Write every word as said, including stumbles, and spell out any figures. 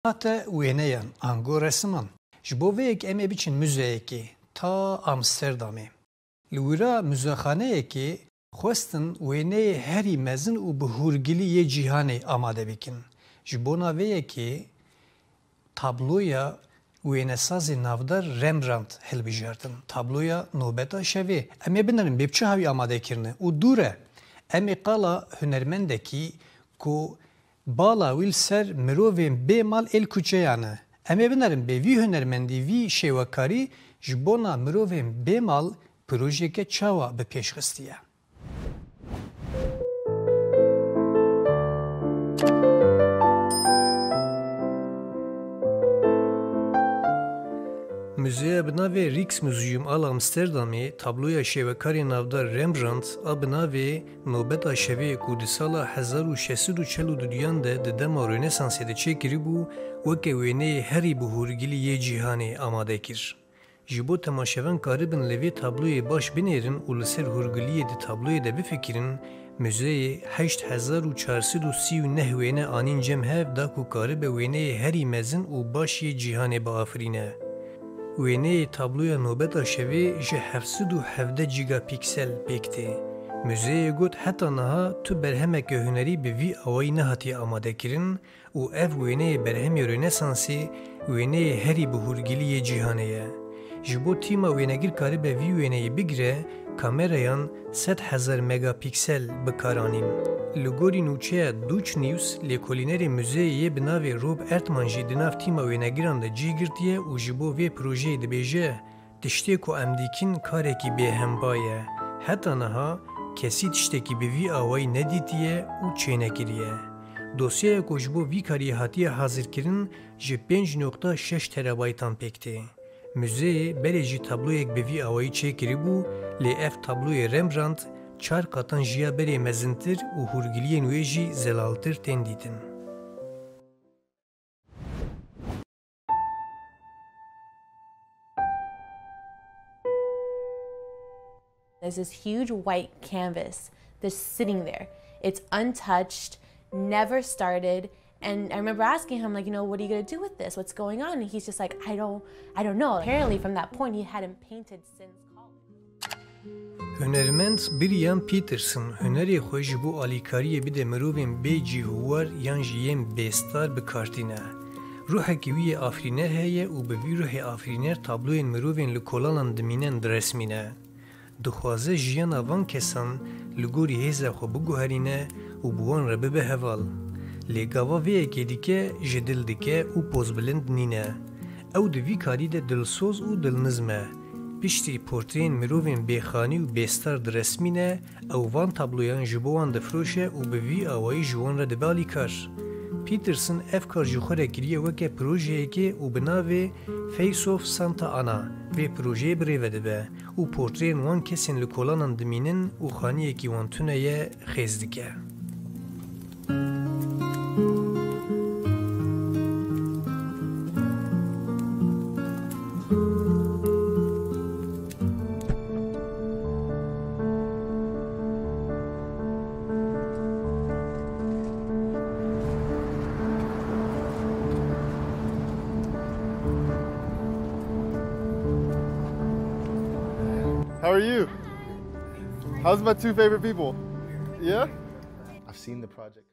Hate wêneyan, ango resiman. Ji bo vê yekê em ê biçin muzeyekê ta Amsterdamê. Li wira muzexaneyekê xwestin wêneyê herî mezin û bi hûrgilî yê cîhanê amade bikin. Ji bona vê yekê tabloya wênesazê navdar Rembrandt hilbijartin. Tabloya Nobeta Şevê. Em ê binerin bê bi çi hawî amade kirine û dûr e. Em ê qala hunermendekî ku bala wî li ser mirovên bêmal ê li kuçeyan e. Em ê binerin bê vî hunermendî, vî şêwekarî ji bona mirovên bêmal projeyeke çawa bi pêş xistiye. Muzeya bi navê Rijksmuseum a li Amsterdamê tabloya şêwekarê navdar Rembrandt a bi navê Nobeta Şevê ku di sala hezar û şeş sed û çel û duduyan de di dema Rönesansê de çêkiribû, weke wêneyê herî bi hûrgilî yê cîhanê amade kir. Ji bo temaşevan karibin li vê tabloyê baş binêrin û li ser hûrgiliyê di tabloyê de bifikirin, muzeyê heşt hezar û çar sed û sî û neh wêne anîn cem hev da ku karibe wêneyê herî mezin û baş yê cîhanê biafirîne. Wêneyê tabloya Nobeta Şevê ji heft sed û hevdeh gîgapîksel pêk tê. Muzeyê got, heta niha tu berhemeke hunerî bi vî awayî nehatiye amadekirin û ev wêneyê berhemê Rönesansê, wêneyê herî bi hûrgilî yê cîhanê ye. Ji bo tîma wênegir karibe vî wêneyê bigire, kamerayan sed hezar megapîksel bi kar anîn. Li gorî nûçeya Dutch News, lêkolînerê muzeyê yê bi navê Rob Ertman jî di nav tîma wênegiran de cih girtiye û ji bo vê projeyê dibêje, tiştê ku em dîkin karekî bêhempa ye. Heta niha kesî tiştekî bi vî awayî nedîtiye û çênekiriye. Dosyaya ku ji bo vî kariyê hatiye hazirkirin ji pênc noqta şeş terabaytan pêk tê. Muzeyê berê jî tabloyek bi vî awayî çêkiribû, lê ev tabloyê Rembrandt çar qatan ji ya berê mezintir û hûrgiliyên wê jî zelaltir tên dîtin. There's this huge white canvas that's sitting there. It's untouched, never started. And I remember asking him, like, you know, what are you going to do with this? What's going on? And he's just like, I don't, I don't know. Apparently, from that point, he hadn't painted since college. Hunermend Brian Peterson hunerê xwe ji bo alîkariyê bide mirovên bê cî û war yan jî yên bêstar bi kar tîne. Ruhekî wî yê afirîner heye û bi vî ruhê afirîner tabloyên mirovên li kolanan dimînin diresmîne. Dixwaze jiyana van kesan li gorî hêza xwe biguherîne û bi wan re bibe heval. Lê gava vê yekê dike, ji dil dike û pozbilind nîne. Ew di vî karî de dilsoz û dilnizm e. Piştî portreyên mirovên bêxanî û bêstar diresmîne, ew van tabloyan ji bo wan difiroşe û bi vî awayî ji wan re dibe alîkar. Peterson ev kar ji xwe re kiriye weke projeyekê û bi navê Face of Santa Ana vê projeyê bi rê ve dibe û portreyên wan kesên li kolanan dimînin û xaniyekî wan tune ye, xêz dike. How are you? How's my two favorite people? Yeah? I've seen the project.